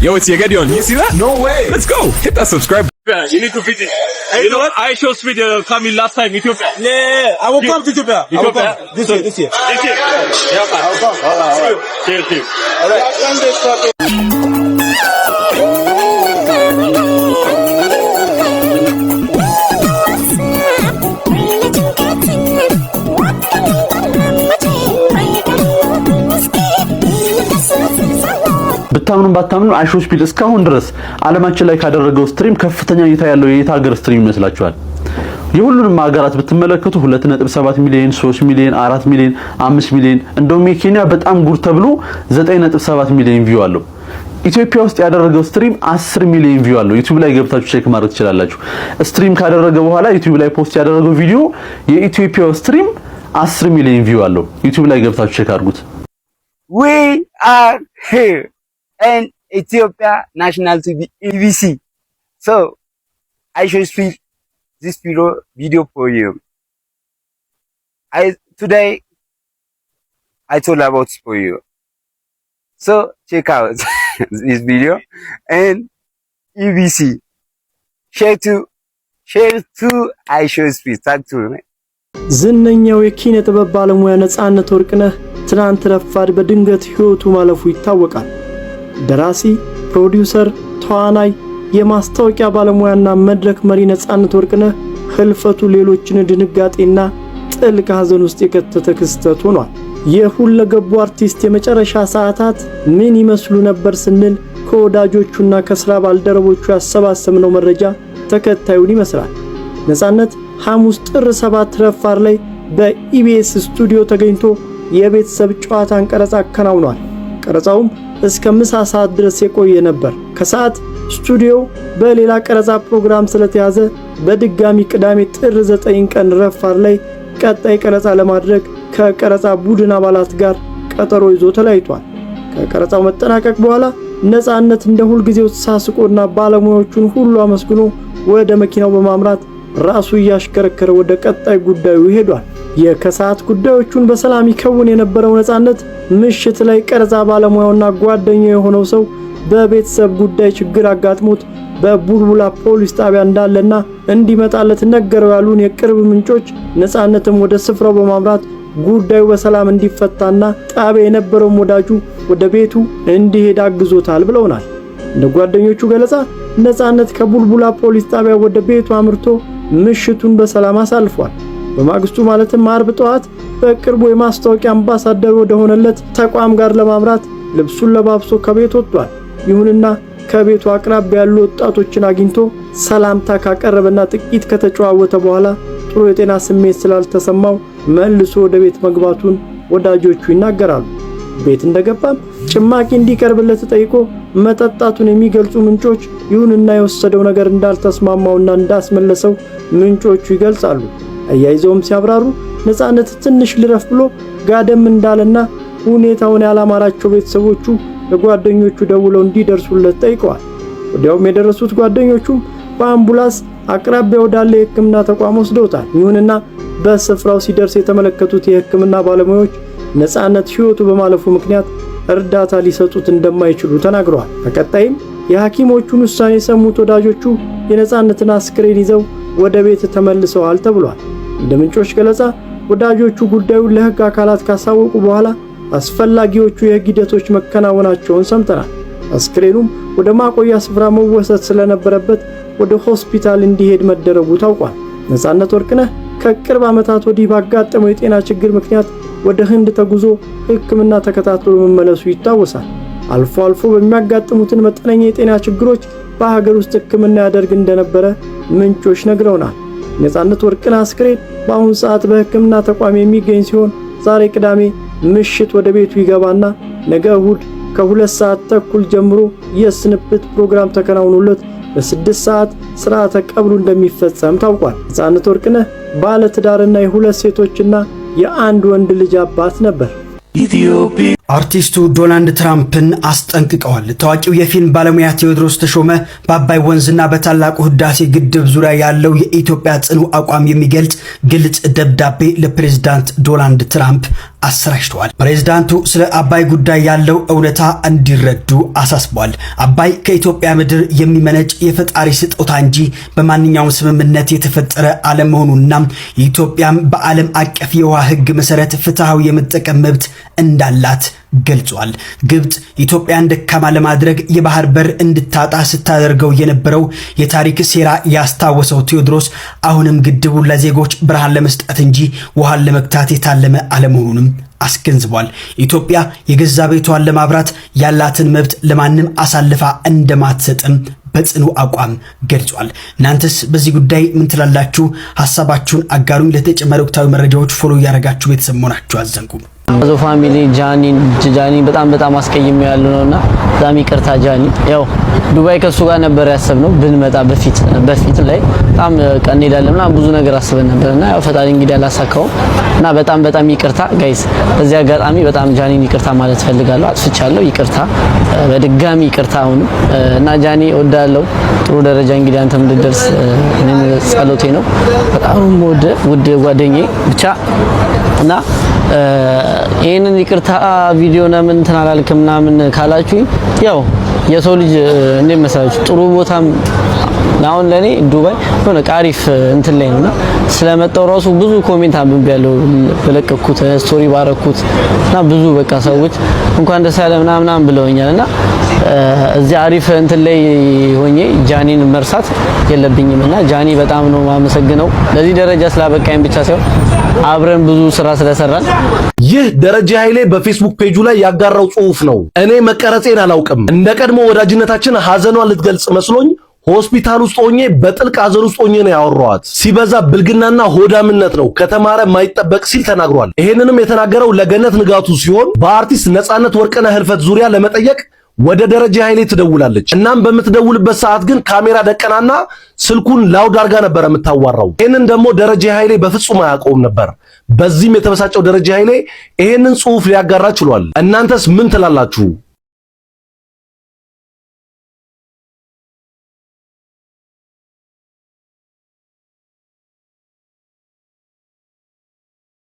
Yo, it's Yegedion. You see that? No way. Let's go. Hit that subscribe. You need to visit. You know what? IShowSpeed coming last time, Ethiopia. Yeah, I will come to Ethiopia. I will Ethiopia? Come this year. This year. This year. Yeah, I will come. All right, all right. Thank you. All right. ብታምኑም ባታምኑም IShowSpeed እስካሁን ድረስ ዓለማችን ላይ ካደረገው stream ከፍተኛ እይታ ያለው የየት ሀገር stream ይመስላችኋል? የሁሉንም ሀገራት ብትመለከቱ 2.7 ሚሊዮን፣ 3 ሚሊዮን፣ 4 ሚሊዮን፣ 5 ሚሊዮን፣ እንደውም የኬንያ በጣም ጉድ ተብሎ 9.7 ሚሊዮን view አለው። ኢትዮጵያ ውስጥ ያደረገው stream 10 ሚሊዮን view አለው። YouTube ላይ ገብታችሁ check ማድረግ ትችላላችሁ። Stream ካደረገ በኋላ YouTube ላይ post ያደረገው ቪዲዮ የኢትዮጵያው stream 10 ሚሊዮን view አለው። YouTube ላይ ገብታችሁ check አድርጉት። We are here in Ethiopia National TV EBC. So IShowSpeed this video for you. I today I told about for you. So check out this video and EBC. Share to IShowSpeed. Tag to me. ዝነኛው የኪነ ጥበብ ባለሙያ ነጻነት ወርቅነህ ትናንት ረፋድ በድንገት ሕይወቱ ማለፉ ይታወቃል። ደራሲ፣ ፕሮዲውሰር፣ ተዋናይ፣ የማስታወቂያ ባለሙያና መድረክ መሪ ነጻነት ወርቅነህ ህልፈቱ ሌሎችን ድንጋጤና ጥልቅ ሐዘን ውስጥ የከተተ ክስተት ሆኗል። የሁለገቡ አርቲስት የመጨረሻ ሰዓታት ምን ይመስሉ ነበር ስንል ከወዳጆቹና ከስራ ባልደረቦቹ ያሰባሰብነው መረጃ ተከታዩን ይመስላል። ነጻነት ሐሙስ ጥር 7 ረፋድ ላይ በኢቢኤስ ስቱዲዮ ተገኝቶ የቤተሰብ ጨዋታን ቀረጻ አከናውኗል። ቀረጻውም እስከ ምሳ ሰዓት ድረስ የቆየ ነበር። ከሰዓት ስቱዲዮ በሌላ ቀረጻ ፕሮግራም ስለተያዘ በድጋሚ ቅዳሜ ጥር 9 ቀን ረፋድ ላይ ቀጣይ ቀረጻ ለማድረግ ከቀረጻ ቡድን አባላት ጋር ቀጠሮ ይዞ ተለያይቷል። ከቀረጻው መጠናቀቅ በኋላ ነጻነት እንደ ሁልጊዜው ተሳስቆና ባለሙያዎቹን ሁሉ አመስግኖ ወደ መኪናው በማምራት ራሱ እያሽከረከረ ወደ ቀጣይ ጉዳዩ ሄዷል። የከሰዓት ጉዳዮቹን በሰላም ይከውን የነበረው ነጻነት ምሽት ላይ ቀረጻ ባለሙያውና ጓደኛው የሆነው ሰው በቤተሰብ ጉዳይ ችግር አጋጥሞት በቡልቡላ ፖሊስ ጣቢያ እንዳለና እንዲመጣለት ነገረው ያሉን የቅርብ ምንጮች፣ ነጻነትም ወደ ስፍራው በማምራት ጉዳዩ በሰላም እንዲፈታና ጣቢያ የነበረውም ወዳጁ ወደ ቤቱ እንዲሄድ አግዞታል ብለውናል። እንደ ጓደኞቹ ገለጻ ነጻነት ከቡልቡላ ፖሊስ ጣቢያ ወደ ቤቱ አምርቶ ምሽቱን በሰላም አሳልፏል። በማግስቱ ማለትም አርብ ጠዋት በቅርቡ የማስታወቂያ አምባሳደር ወደ ሆነለት ተቋም ጋር ለማምራት ልብሱን ለባብሶ ከቤት ወጥቷል። ይሁንና ከቤቱ አቅራቢያ ያሉ ወጣቶችን አግኝቶ ሰላምታ ካቀረበና ጥቂት ከተጨዋወተ በኋላ ጥሩ የጤና ስሜት ስላልተሰማው መልሶ ወደ ቤት መግባቱን ወዳጆቹ ይናገራሉ። ቤት እንደገባም ጭማቂ እንዲቀርብለት ጠይቆ መጠጣቱን የሚገልጹ ምንጮች፣ ይሁንና የወሰደው ነገር እንዳልተስማማውና እንዳስመለሰው ምንጮቹ ይገልጻሉ። አያይዘውም ሲያብራሩ ነጻነት ትንሽ ልረፍ ብሎ ጋደም እንዳለና ሁኔታውን ያላማራቸው ቤተሰቦቹ ለጓደኞቹ ደውለው እንዲደርሱለት ጠይቀዋል። ወዲያውም የደረሱት ጓደኞቹም በአምቡላንስ አቅራቢያ ወዳለ የሕክምና ተቋም ወስደውታል። ይሁንና በስፍራው ሲደርስ የተመለከቱት የሕክምና ባለሙያዎች ነጻነት ሕይወቱ በማለፉ ምክንያት እርዳታ ሊሰጡት እንደማይችሉ ተናግረዋል። በቀጣይም የሐኪሞቹን ውሳኔ የሰሙት ወዳጆቹ የነጻነትን አስክሬን ይዘው ወደ ቤት ተመልሰዋል ተብሏል። እንደ ምንጮች ገለጻ ወዳጆቹ ጉዳዩን ለሕግ አካላት ካሳወቁ በኋላ አስፈላጊዎቹ የሕግ ሂደቶች መከናወናቸውን ሰምተናል። አስክሬኑም ወደ ማቆያ ስፍራ መወሰድ ስለነበረበት ወደ ሆስፒታል እንዲሄድ መደረጉ ታውቋል። ነጻነት ወርቅነህ ከቅርብ ዓመታት ወዲህ ባጋጠመው የጤና ችግር ምክንያት ወደ ህንድ ተጉዞ ሕክምና ተከታትሎ መመለሱ ይታወሳል። አልፎ አልፎ በሚያጋጥሙትን መጠነኛ የጤና ችግሮች በሀገር ውስጥ ሕክምና ያደርግ እንደነበረ ምንጮች ነግረውናል። ነጻነት ወርቅነህ አስክሬን በአሁኑ ሰዓት በሕክምና ተቋም የሚገኝ ሲሆን ዛሬ ቅዳሜ ምሽት ወደ ቤቱ ይገባና ነገ እሁድ ከ2 ሰዓት ተኩል ጀምሮ የስንብት ፕሮግራም ተከናውኖለት በ6 ሰዓት ስርዓተ ቀብሩ እንደሚፈጸም ታውቋል። ነጻነት ወርቅነህ ባለ ትዳርና የሁለት ሴቶችና የአንድ ወንድ ልጅ አባት ነበር። አርቲስቱ ዶናልድ ትራምፕን አስጠንቅቀዋል። ታዋቂው የፊልም ባለሙያ ቴዎድሮስ ተሾመ በአባይ ወንዝና በታላቁ ህዳሴ ግድብ ዙሪያ ያለው የኢትዮጵያ ጽኑ አቋም የሚገልጽ ግልጽ ደብዳቤ ለፕሬዝዳንት ዶናልድ ትራምፕ አሰራጭተዋል። ፕሬዝዳንቱ ስለ አባይ ጉዳይ ያለው እውነታ እንዲረዱ አሳስቧል። አባይ ከኢትዮጵያ ምድር የሚመነጭ የፈጣሪ ስጦታ እንጂ በማንኛውም ስምምነት የተፈጠረ አለመሆኑና ኢትዮጵያም በዓለም አቀፍ የውሃ ሕግ መሰረት ፍትሐዊ የመጠቀም መብት እንዳላት ገልጿል። ግብፅ ኢትዮጵያን ደካማ ለማድረግ የባህር በር እንድታጣ ስታደርገው የነበረው የታሪክ ሴራ ያስታወሰው ቴዎድሮስ አሁንም ግድቡን ለዜጎች ብርሃን ለመስጠት እንጂ ውሃን ለመግታት የታለመ አለመሆኑንም አስገንዝቧል። ኢትዮጵያ የገዛ ቤቷን ለማብራት ያላትን መብት ለማንም አሳልፋ እንደማትሰጥም በጽኑ አቋም ገልጿል። እናንተስ በዚህ ጉዳይ ምን ትላላችሁ? ሀሳባችሁን አጋሩኝ። ለተጨማሪ ወቅታዊ መረጃዎች follow እያደረጋችሁ ቤተሰብ መሆናችሁ አትዘንጉም። አዞ family፣ ጃኒ፣ ጃኒ በጣም በጣም አስቀይሜ ያለው ነውና በጣም ይቅርታ ጃኒ። ያው ዱባይ ከሱ ጋር ነበር ያሰብነው ብንመጣ፣ በፊት በፊት ላይ በጣም ቀን እንሄዳለን ምናምን ብዙ ነገር አስበን ነበርና ያው ፈጣሪ እንግዲህ አላሳካውም እና በጣም በጣም ይቅርታ guys። በዚህ አጋጣሚ በጣም ጃኒን ይቅርታ ማለት ፈልጋለሁ። አጥፍቻለሁ፣ ይቅርታ፣ በድጋሚ ይቅርታ አሁንም። እና ጃኒ እወዳለሁ። ጥሩ ደረጃ እንግዲህ አንተም እንድትደርስ እኔም ጸሎቴ ነው። በጣም ውድ ውድ ጓደኛዬ ብቻ። እና ይህንን ይቅርታ ቪዲዮ ለምን እንትን አላልክም ምናምን ካላችሁኝ፣ ያው የሰው ልጅ እንዴት መሰላችሁ፣ ጥሩ ቦታም አሁን ለኔ ዱባይ የሆነ አሪፍ እንትን ላይ ነውና ስለመጣው ራሱ ብዙ comment አንብቤያለሁ በለቀኩት story ባረኩት እና ብዙ በቃ ሰዎች እንኳን ደስ ያለ ምናምን ምናምን ብለውኛል። እና እዚህ አሪፍ እንትን ላይ ሆኜ ጃኒን መርሳት የለብኝም። እና ጃኒ በጣም ነው የማመሰግነው ለዚህ ደረጃ ስላበቃኝ ብቻ ሳይሆን አብረን ብዙ ስራ ስለሰራን። ይህ ደረጀ ኃይሌ በፌስቡክ ፔጁ ላይ ያጋራው ጽሁፍ ነው። እኔ መቀረጼን አላውቅም። እንደ ቀድሞ ወዳጅነታችን ሐዘኗን ልትገልጽ መስሎኝ ሆስፒታል ውስጥ ሆኜ በጥልቅ ሐዘን ውስጥ ሆኜ ነው ያወራኋት። ሲበዛ ብልግናና ሆዳምነት ነው፣ ከተማረ ማይጠበቅ ሲል ተናግሯል። ይሄንንም የተናገረው ለገነት ንጋቱ ሲሆን በአርቲስት ነጻነት ወርቅነህ ህልፈት ዙሪያ ለመጠየቅ ወደ ደረጀ ኃይሌ ትደውላለች። እናም በምትደውልበት ሰዓት ግን ካሜራ ደቀናና ስልኩን loud አድርጋ ነበር የምታዋራው። ይሄንን ደግሞ ደረጀ ኃይሌ በፍጹም አያውቀውም ነበር። በዚህም የተበሳጨው ደረጀ ኃይሌ ይሄንን ጽሁፍ ሊያጋራ ችሏል። እናንተስ ምን ትላላችሁ?